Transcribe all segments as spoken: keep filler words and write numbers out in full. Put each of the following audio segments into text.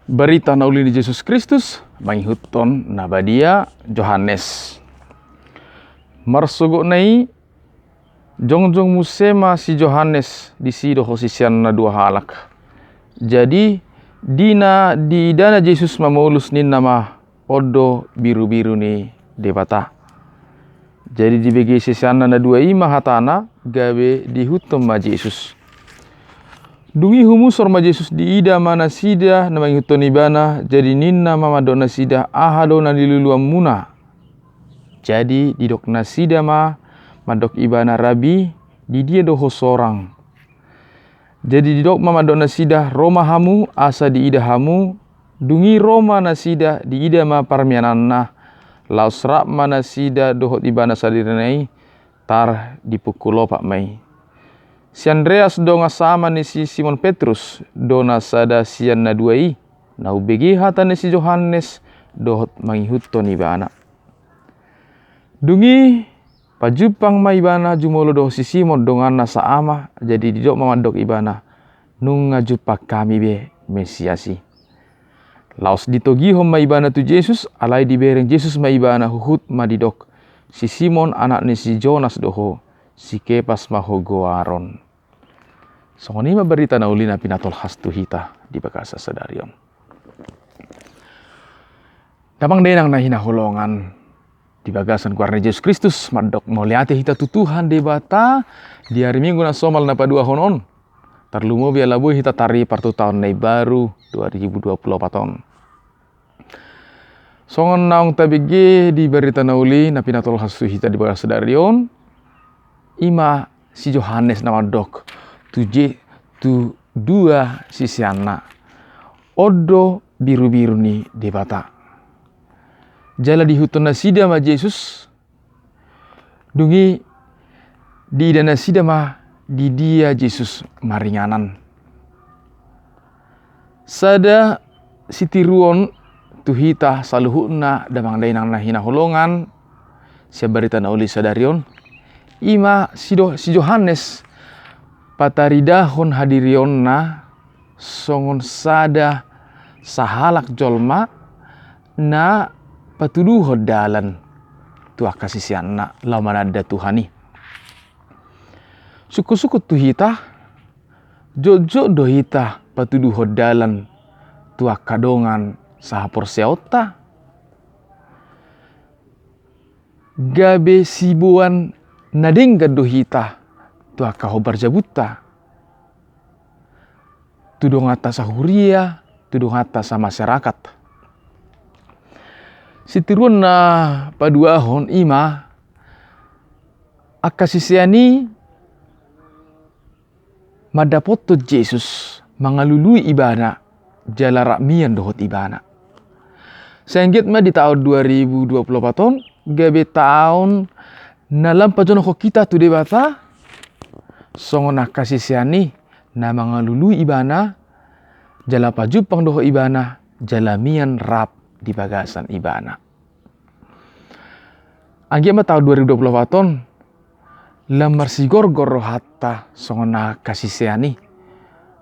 Barita na uli ni Jesus Kristus mangihuthon na badia Johannes. Marsogotna i, jongjong muse ma si Johannes disi dohot siseanna dua halak. Jadi, di na diidana Jesus mamolus, ninna ma: On do birubiru ni Debata. Jadi dibege siseanna na dua i ma hatana, gabe diihuthon ma Jesus. Dung i humusor ma Jesus, diida ma nasida na mangihuthon ibana, jadi ninna ma mandok nasida: Aha do na niluluanmuna? Jadi didok nasida ma mandok ibana: Rabbi, di dia do ho sorang? Jadi didok ma mandok nasida: Ro ma hamu asa diida hamu. Dung i ro ma nasida, diida ma parmiananna. Laos rap ma nasida dohot ibana sadirina i, tar di pungkul opat ma i. Si Andreas dongan sama ni si Simon Petrus do na sada sian na dua i, na umbege hata ni si Johannes dohot mangihuthon ibana. Dung i pajumpang ma ibana jumolo dohot si Simon donganna saama, jadi didok ma mandok ibana: Nunga jumpang hami be Mesias i. Laos ditogihon ma ibana tu Jesus, alai dibereng Jesus ma ibana, huhut ma didok: Si Simon, anak ni si Jonas do ho, si Kepas ma ho goaron. Songon i ma barita na uli na pinatolhas tu hita di bagasan sadari on. Damang dainang na hinaholongan di bagasan goar ni Jesus Kristus, mandok mauliate hita tu Tuhan Debata di ari Minggu na somal na paduahon on. Tarlumobi ala boi hita taripa tu taon na imbaru dua ribu dua puluh opat on. Songon naung tabege di barita na uli na pinatolhas tu hita di bagasan sadari on, i ma si Johannes na mandok tu Je-, tu dua siseanna: On do birubiru ni Debata. Jala diihuthon nasida ma Jesus. Dung i diida nasida ma di dia Jesus maringanan. Sada sitiruon tu hita saluhutna damang dainang na hinaholongan sian barita na uli sadari on, i ma si do-, si Johannes pataridahon hadirionna songon sada sahalak jolma na patuduhon dalan tu angka siseanna laho mananda Tuhan i. Sungkun-sungkun tu hita, jotjot do hita patuduhon dalan tu angka dongan sahaporseaonta? Gabe siboan na denggan do hita tu angka hombar jabunta, tu donganta sahuria, tu donganta samasyarakat. Sitiruon na paduahon i ma angka sisean i mandapothon Jesus, mangalului ibana, jala rap mian dohot ibana. Sai anggiat ma di taon dua ribu dua puluh opat on gabe taon na lam pajonokhon hita tu Debata songon angka sisean i na mangalului ibana, jala pajumpang dohot ibana, jala mian rap di bagasan ibana. Anggiat ma taon dua ribu dua puluh opat on lam marsigorgor rohanta songon angka sisean i,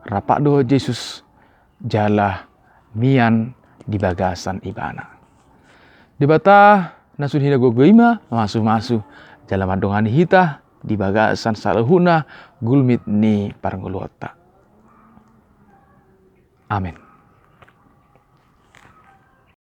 rap dohot Jesus jala mian di bagasan ibana. Debata na sun hinagogo i ma mamasu-masu jala mandongani hita di bagasan saluhutna gulmit ni parngoluonta. Amen.